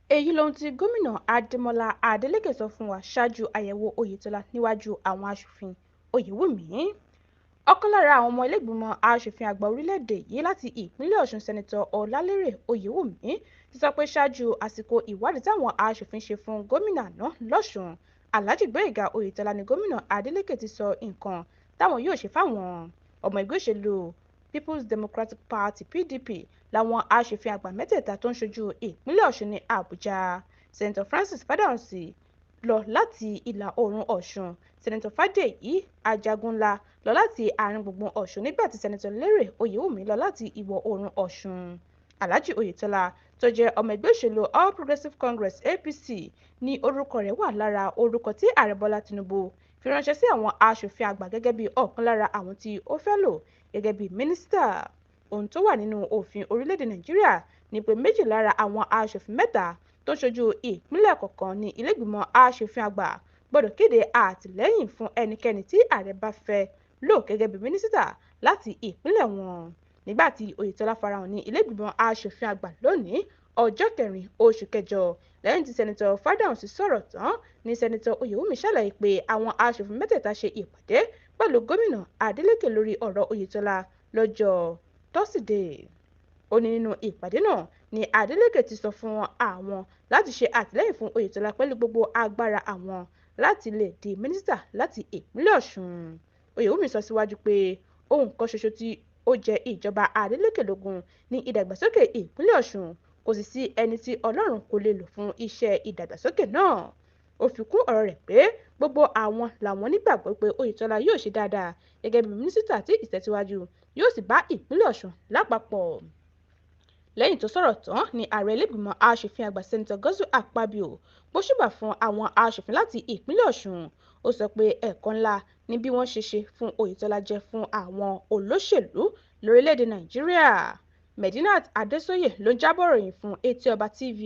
Èyí lohun tí gómìnà Adémọlá Adeleke sọ fún wa ṣáájú àyẹ̀wò Oyetola níwájú àwọn aṣòfin Oyewumi. Ọ̀kan lára àwọn ọmọ ilé-ìgbìmọ̀ aṣòfin àgbà orílẹ̀-èdè yìí láti ìpínlẹ̀ Ọ̀ṣun, Sẹ́nitọ́ Ọlálérè Oyewumi, ti sọ pé ṣáájú àsìkò ìwádìí táwọn aṣòfin ṣe fún gómìnà àná lọ́sùn, Alhaji Gboyega Oyetola, ní gómìnà Adeleke ti sọ nǹkan táwọn yóò ṣe fáwọn. Ọmọ ẹgbẹ́ òṣèlú Peoples Democratic Party (PDP) làwọn aṣòfin àgbà mẹ́tẹ̀ẹ̀ta tó ń ṣojú ìpínlẹ̀ Ọ̀ṣun ní Àbújá. Sẹ́nitọ́ Francis Fadahunsi lọ láti ìlà-oòrùn Ọ̀ṣun, Sẹ́nitọ́ Fàdèyí Ajagunlá lọ láti àárín-gbùngbùn Ọ̀ṣun, nígbà tí Sẹ́nitọ́ Lérè Oyewumi lọ láti ìwọ̀-oòrùn Ọ̀ṣun. Alhaji Oyetola, tó jẹ́ ọmọ ẹgbẹ́ òṣèlú All Progressives Congress (APC), ní orúkọ rẹ̀ wà lára orúkọ tí Ààrẹ Bọ́lá Tinubu fi ránṣẹ́ sí àwọn aṣòfin àgbà gẹ́gẹ́ bí ọ̀kan lára àwọn tí ó fẹ́ lò gẹ́gẹ́ bí mínísítà. Ohun tó wà nínú òfin orílẹ̀-èdè Nàìjíríà ni pé méjì lára àwọn aṣòfin mẹ́ta tó ń ṣojú ìpínlẹ̀ kọ̀ọ̀kan ní ilé-ìgbìmọ̀ aṣòfin àgbà gbọdọ̀ kéde àtìlẹ́yìn fún ẹnikẹ́ni tí ààrẹ bá fẹ́ lò gẹ́gẹ́ bí mínísítà láti ìpínlẹ̀ wọn. Nígbà tí Oyetola farahàn ní ilé-ìgbìmọ̀ aṣòfin àgbà lónìí, ọjọ́ kẹrin oṣù kẹjọ, lẹ́yìn tí Sẹ́nitọ́ Fadahunsi sọ̀rọ̀ tán ní Sẹ́nitọ́ Oyewumi ṣàlàyé pé àwọn aṣòfin mẹ́tẹ̀ẹ̀ta ṣe ìpàdé pẹ̀lú gómìnà Adeleke lórí ọ̀rọ̀ Oyetola lọ́jọ́ Tọ́sídẹ̀ẹ́. Ó ní nínú ìpàdé náà ní Adeleke ti sọ fún àwọn láti ṣe àtìlẹ́yìn fún Oyetola pẹ̀lú gbogbo agbára àwọn láti lè di mínísítà láti ìpínlẹ̀ Ọ̀ṣun. Oyewumi sọ síwájú pé ohun kan ṣoṣo tí ó jẹ ìjọba Adeleke lógún ní ìdàgbàsókè ìpínlẹ̀ Ọ̀ṣun, kò sì sí ẹni tí Ọlọ́run kò lè lò fún iṣẹ́ ìdàgbàsókè náà. Ó fi kún ọ̀rọ̀ rẹ̀ pé gbogbo àwọn làwọn nígbàgbọ́ pé Oyetola yóò ṣe dáadáa gẹ́gẹ́ bí mínísítà tí ìtẹ̀síwájú yóò sì bá ìpínlẹ̀ Ọ̀ṣun lápapọ̀. Lẹ́yìn tó sọ̀rọ̀ tán ní ààrẹ ilé-ìgbìmọ̀ aṣòfin àgbà, Sẹ́nitọ́ Godswill Akpabio, gbóṣùbà fún àwọn aṣòfin láti ìpínlẹ̀ Ọ̀ṣun. Ó sọ pé ẹ̀kọ́ ńlá ni bí wọ́n ṣe ṣe fún Oyetola jẹ́ fún àwọn olóṣèlú lórílẹ̀-èdè Nàìjíríà. Medinat Adesóyè ló ń jábọ̀ ìròyìn fún Etí Ọba TV.